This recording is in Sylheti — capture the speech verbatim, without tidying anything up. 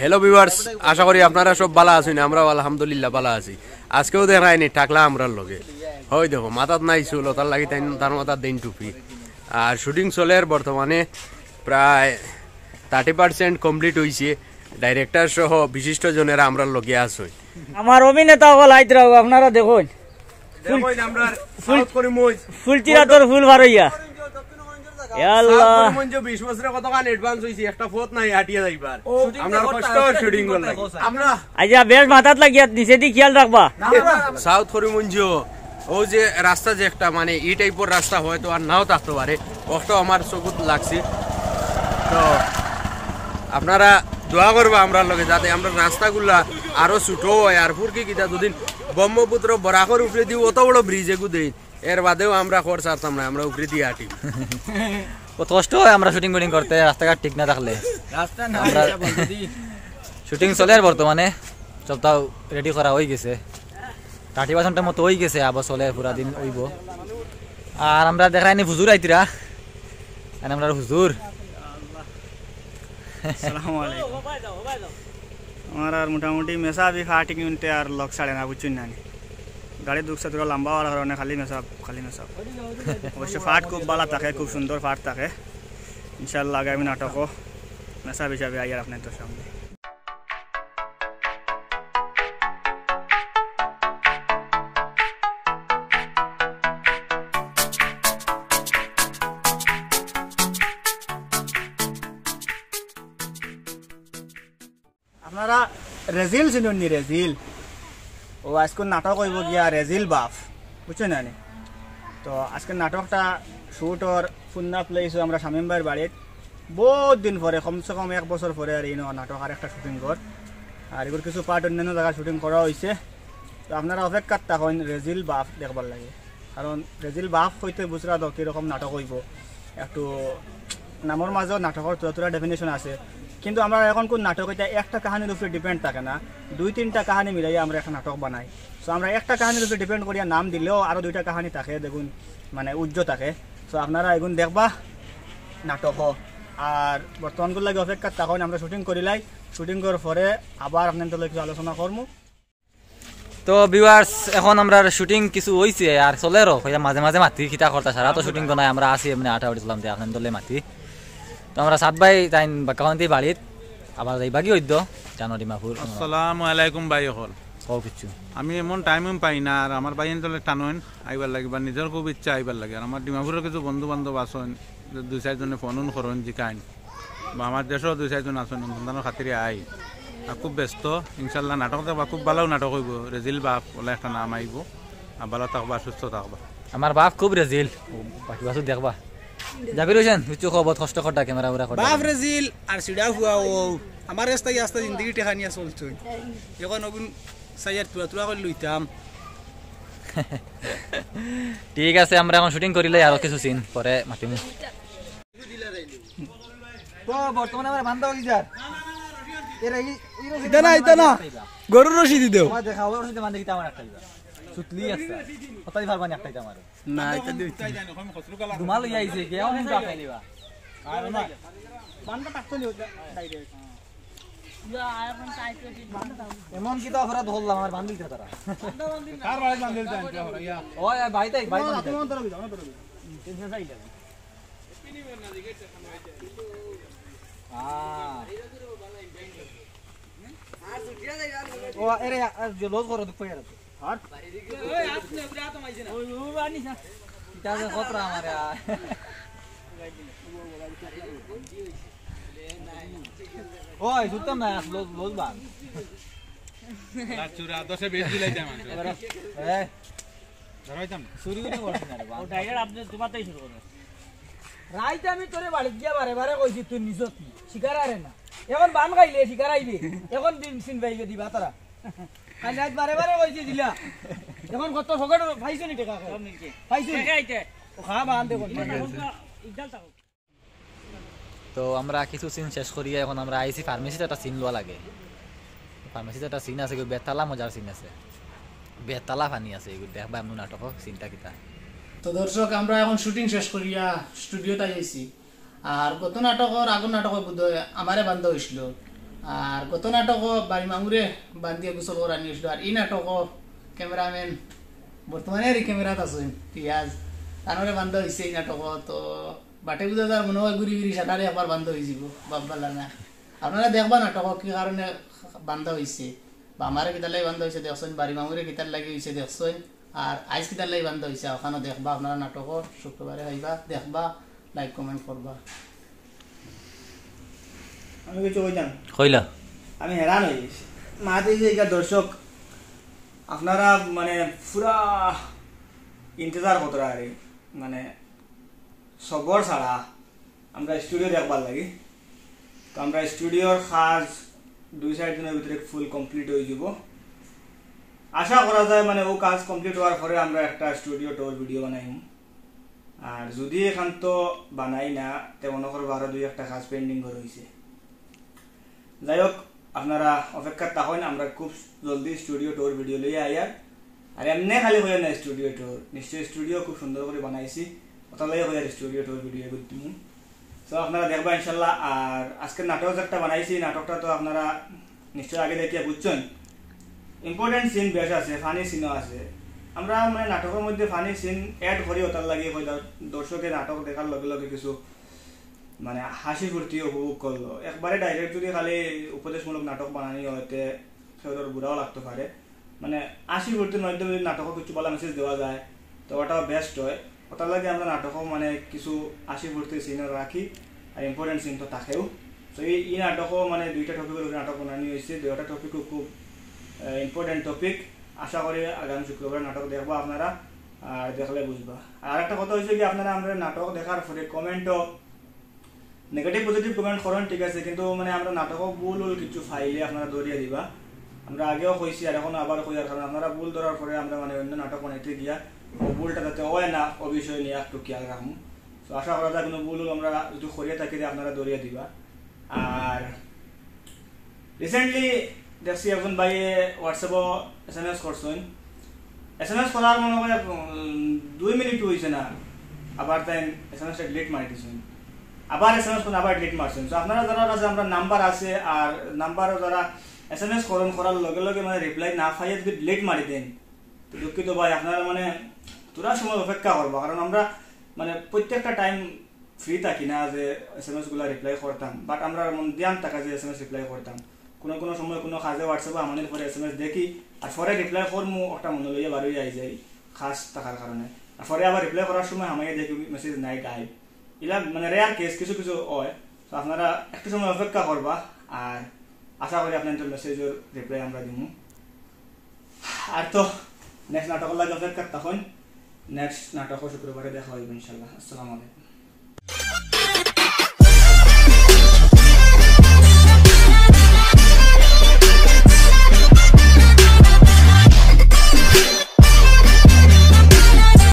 Hello viewers, আশা করি আপনারা সব ভালা আছইন। আমরাও আলহামদুলিল্লাহ ভালা আছি। আজকেও দেখরায়নি টাকলা আমরার লগে। অউ দেখো, মাথাত নাই চুল, অতার লাগি তাইন, তার মাথাত দেইন টুপি। আর শুটিং চলের বর্তমানে, প্রায় থার্টি পার্সেন্ট কমপ্লিট অইছে। ডাইরেক্টর সহ বিশিষ্ট জনেরা আমরার লগে আছইন। আমার অভিনেতা অকল আইতরাও, আপনারা দেখইন। দেখইন আমরার ফুল, সাউথ করিমগঞ্জ। ফুলচিরাতর ফুল বার অইয়া। ইয়া আল্লাহ। সাউথ করিমগঞ্জ বিশ বছরে কতখান অ্যাডভান্স অইছে, একটা পথ নাই হাটিয়া যাইবার। আমরার কষ্ট শুটিং করতে লাগে। আমরা আচ্ছা, বেশ মাথাত লাগিয়া নিচেদি খেয়াল রাখবা। সাউথ করিমগঞ্জ, অউ যে রাস্তা যে একটা, মানে, ই টাইপর রাস্তা হয়তো আর নাও থাকতে পারে, অখটাও আমার চকুত লাগছে। তো আপনারা দোয়া করবা আমরার লগে, যাতে আমরার রাস্তাগুলা আরো ছোট অয়। আর ফুরকি কিতা দুদিন ব্রহ্মপুত্র বরাকর উপরেদি অত বড় ব্রিজ এগু দেইন, এর বাদেও আমরা খর ছাড়তাম না, আমরা উপরেদি আটিমু। অত কষ্ট অয় আমরা শুটিং বুটিং করতে, রাস্তাঘাট ঠিক না থাকলে। রাস্তা না, আমরা এটা বলতে দি। শুটিং চলের বর্তমানে, সবতাউ রেডি করা অইগেছে, থার্টি পার্সেন্টর মতো অইগেছে, আবার চলের, পুরা দিন অইবো। আর আমরা দেখরায়নি হুজুর আইতরা, আর আমরার হুজুর। আসসালামু আলাইকুম। আমার আর মোটামুটি মেসাবি ফাটিং ইউনিটে আর লগ ছাড়ে না, বুঝছইন না নি? গাড়ি দুকছে, থুড়া লম্বা অওয়ার কারণে খালি মেসাব, খালি মেসাব। অবশ্য ফাট খুব ভালা থাকে, খুব সুন্দর ফাট থাকে। ইনশাআল্লাহ আগামী নাটকও মেসাব হিসাবে আইয়ার আপনাইনতর সামনে। আপনারা রেজিল চিনইন নি? রেজিল। অউ আইজকুর নাটক অইবো গিয়া রেজিল বাফ, বুঝছইন না নি? তো আইজকুর নাটকটা শুট অর ফুন্না প্লেস অউ আমরার শামীম ভাইর বাড়িত। বউত দিন পরে, কমসে কম এক বছর পরে আর ইনো নাটক আরেকটা শুটিং অর। আর এগুর কিছু পার্ট অইন্যান্য জাগাত শুটিং করা অইছে। তো আপনারা অপেক্ষাত থাকইন রেজিল বাফ দেখবার লাগি। কারণ রেজিল বাফ কইতে বুঝরা তো কিরকম নাটক অইবো, একটু নামর মাঝেও নাটকর থুড়া থুড়া ডেফিনেশন আছে। কিন্তু আমরা অখন কুন নাটক, ইটা একটা কাহিনীর উপরে ডিপেন্ড থাকে না, দুই তিনটা কাহিনী মিলাইয়া আমরা একটা নাটক বানাই। তো আমরা একটা কাহিনীর উপরে ডিপেন্ড করিয়া নাম দিলেও আরো দুইটা কাহিনী থাকে, দেখুন, মানে উজ্জ্ব থাকে। তো আপনারা এগুন দেখবা নাটক। আর বর্তমানগুর লাগি অপেক্ষাত থাকইন, আমরা শুটিং করিলাই, শুটিং করার পরে আবার আপনাইনতর লগে কিছু আলোচনা করমু। তো ভিউয়ার্স, অখন আমরার শুটিং কিছু অইছে আর চলেরও, কইয়া মাঝে মাঝে মাতি কিতা করতা, সারা তো শুটিং তো নাই, আমরা আছি এমনে আটাআটি চললাম দে, আপনাইনতর লগে মাতি। তো আমরা সাত ভাই তাইন বাক্কাওয়ান্তি বাড়িত, আবার যাইবাগি অইদ্য, জানো ডিমাপুর। আসসালামু আলাইকুম ভাই অকল। কও কিচ্ছু। আমি এমন টাইম পাই না, আর আমার ভাইয়াইন্তরে টানইন আইবার লাগি, বা নিজর খুব ইচ্ছা আইবার লাগি। আর আমার ডিমাপুরর কিছু বন্ধু বান্ধব আছইন, দুই চাইরজনে ফোন উন করইন, জিকাইন, বা আমার দেশও দুই চাইরজন আছইন, সন্তানর খাতিরে আই। আর খুব ব্যস্ত, ইনশাল্লাহ নাটক দেখবা, খুব ভালা নাটক অইবো। রেজিল বাফ বলে একটা নাম আইবো। আর ভালা থাকবা, সুস্থ থাকবা। আমার বাফ খুব রেজিল, বাকি বাসু দেখবা। জাবির হোসেন, উচ্চ খবর, কষ্ট করতা, ক্যামেরা উরা করতা। বাফ রেজিল আর সিডা ফুয়া অউ। আমার রাস্তায় আস্তা জিন্দেগি টেকা নিয়া চলছইন। অখন অগুন চাইয়ার তুরা তুরা করি লইতাম। ঠিক আছে, আমরা অখন শুটিং করিলাই আরো কিছু সিন, পরে মাতিমু। তো বর্তমানে আমার বান্ধা অই যার। এরা এই, এই রশি ইতা না, ইতা না। গরুর রশি দি দেও। তোমার দেখা, ওর রশি বান্ধে কিতা আমার একটা দিবা। সুতলি আছে। কোথায় পারবা না একটা দিতে আমার? না, ইতা দিও। দুমা লইয়া আইছে, কে অখন তো খাই লিবা। আর না। বান্ধা থাকতো নি ওটা, ডাইরেক্ট। এমন কিতা অপরাধ করলাম, আমার বান্ধিল তারা। কার বাড়ি বান্ধিল তাই, ইয়া। ওই, ওই, বাড়িতে, বাড়িতে তোমার, বান্ধিল। তোমার ধরো, তোমার ধরো। টেনশন চাই না। আহ। ও, এরে, আর যে লজ করো, দুঃখ পাই আর। আর? ওই, আপনি ওগুলা তো মাইছে না। ওই, ও, আনিস না। ইটা যে খতরা আমারে, আহ। ওই, সুতাম না, লজ, লজ বান। লাচুরা, দশে বিশ দিলাই যায় মানুষ। এ। ধরাইতাম না। চুরি উরি করছি না রে, বান। ও, টাইগার, আপনি তোমারটাই শুরু করবেন। রাইত আমি তোরে বাড়িত গিয়া বারে বারে কইছি, তুই নিজত নি। শিকার আরে না। অখন বান খাইলে শিকার আইবে। অখন দিন সিন পাইবে দিবা তারা। কাল রাইত বারে বারে কইছি দিলা। অখন কত ফকেট পাইছো নি টেকা? সব নিচে। পাইছো নি? টেকা আইতে। ও খা বান দেখো। ইকবাল থাকো। তো আমরা কিছু সিন শেষ করিয়া অখন আমরা আইছি ফার্মেসিত, একটা সিন লওয়া লাগে। ফার্মেসিত একটা সিন আছে, কি বেতালা মজার সিন আছে, বেতালা পানি আছে, এগুলো দেখবা এমন নাটক সিনটা কিতা। তো দর্শক, আমরা অখন শুটিং শেষ করিয়া স্টুডিওত আইছি। আর গত নাটকর, আগর নাটকর বোধহয় আমারে বান্ধা অইছিল। আর গত নাটকও বাড়ি মামুরে বান্ধিয়া গোসল করানি অইছিল। আর ই নাটকও cameraman বর্তমানে আর ই cameraত আছইন, পিয়াজ, তানরে বান্ধা অইছে ই নাটকও। তো বাটে বুঝা যার মনে অয় ঘুরি ফিরি সাতারে একবার বান্ধা অইযিবো, বাপ বালা না। আপনারা দেখবা নাটকও কি কারণে বান্ধা অইছে, বা আমারে কিতার লাগি বান্ধা অইছে দেখছইন, বাড়ি মামুরে কিতার লাগি অইছে দেখছইন, আর আইজ কিতার লাগি বান্ধা অইছে, অখানও দেখবা। আপনারা নাটকও শুক্রবারে পাইবা, দেখবা, like comment করবা। আমি কিছু কইতাম। কইলা। আমি হেরান অই গেছি। মাতে যে এটা দর্শক, আপনারা মানে পুরা ইন্তজার কররা আরে, মানে সবর ছাড়া আমরা studio দেখবার লাগি। তো আমরা studioর কাজ দুই চাইর দিনর ভিতরে full complete অইযিবো। আশা করা যায় মানে অউ কাজ complete অওয়ার পরে আমরা একটা studio tour video বানাইমু। আর যুদি এখান তো বানাই না, তে মনো করবা আরো দুই একটা কাজ pending রইছে। যাই হোক, আপনারা অপেক্ষাত থাকইন, আমরা খুব জলদি studio tour video লইয়া আইয়ার। আর এমনে খালি কইয়ার না studio tour, নিশ্চয় studio খুব সুন্দর করি বানাইছি, অটার লাগি কইয়ার studio tour video এগু দিমু। So আপনারা দেখবা ইনশাল্লাহ। আর আজকে নাটক একটা বানাইছি, নাটকটা তো আপনারা নিশ্চয় আগে দেখিয়া বুঝছইন, important scene বেশ আছে, funny sceneও আছে। আমরা মানে নাটকর মধ্যে funny scene add করি, অটার লাগি কই দর-, দর্শকে নাটক দেখার লগে লগে কিছু মানে হাসি ফুর্তি উপভোগ করলো। একবারে direct যুদি খালি উপদেশমূলক নাটক বানানি অয়, তে কেউর বুরাও লাগতো পারে। মানে হাসি ফুর্তির মাধ্যমে যুদি নাটকো কিছু ভালা message দেওয়া যায়, তো অটাও best অয়। অটার লাগি আমরা নাটকো মানে কিছু হাসি ফুর্তির scene রাখি, আর important scene তো থাকেউ। তো এই, এই নাটকো মানে দুইটা topicর উপরে নাটক বানানি অইছে, দুইটা topicও খুব, আহ, important topic। আশা করি আগামী শুক্রবারে নাটক দেখবা আপনারা, আর দেখলে বুঝবা। আর একটা কথা অইছে কি, আপনারা আমরার নাটক দেখার পরে commentও negative positive comment করইন, ঠিক আছে, কিন্তু মানে আমরার নাটকো ভুল উল কিছু পাইলে আপনারা ধরিয়া দিবা। আমরা আগেও কইছি আর অখনো আবার কইয়ার, কারণ আপনারা ভুল ধরার পরে আমরা মানে অইন্য নাটক বানাইতে গিয়া অউ ভুলটা যাতে অয় না, অউ বিষয় নিয়া একটু খেয়াল রাখমু। তো আশা করা যায় কুনু ভুল উল আমরা যুদি করিয়া থাকি তে আপনারা ধরিয়া দিবা। আর recently দেখছি একজন ভাইয়ে WhatsAppও SMS করছইন। SMS করার মনো অয়, উম, দুই মিনিট অইছে না, আবার তাইন SMS টা delete মারি দিছইন। আবার SMS করইন, আবার delete মারছইন। So আপনারা যারার কাছে আমরার number আছে আর number যারা SMS করইন, করার লগে লগে মানে reply না পাইয়া যুদি delete মারি দেইন, তো দুঃখিত ভাই, আপনারা মানে থুড়া সময় অপেক্ষা করবা, কারণ আমরা মানে প্রত্যেকটা time free থাকি না যে SMS গুলা reply করতাম, but আমরার মন ধ্যান থাকে যে SMS reply করতাম। কুনু কুনু সময় কুনু কাজে WhatsAppও হামানির পরে SMS দেখি, আর পরে reply করমু, অটা মনো লইয়া বারই আই যাই, কাজ থাকার কারণে। আর পরে আবার reply করার সময় হামাইয়া দেখি message নাই, গায়েব। ইলা মানে rare case, কিছু কিছু অয়। তো আপনারা একটু সময় অপেক্ষা করবা, আর আশা করি আপনারার message র reply আমরা দিমু। আর তো next নাটকর লাগি অপেক্ষাত থাকইন, next নাটকো শুক্রবারে দেখা অইবো ইনশাল্লাহ। আসসালামু আলাইকুম।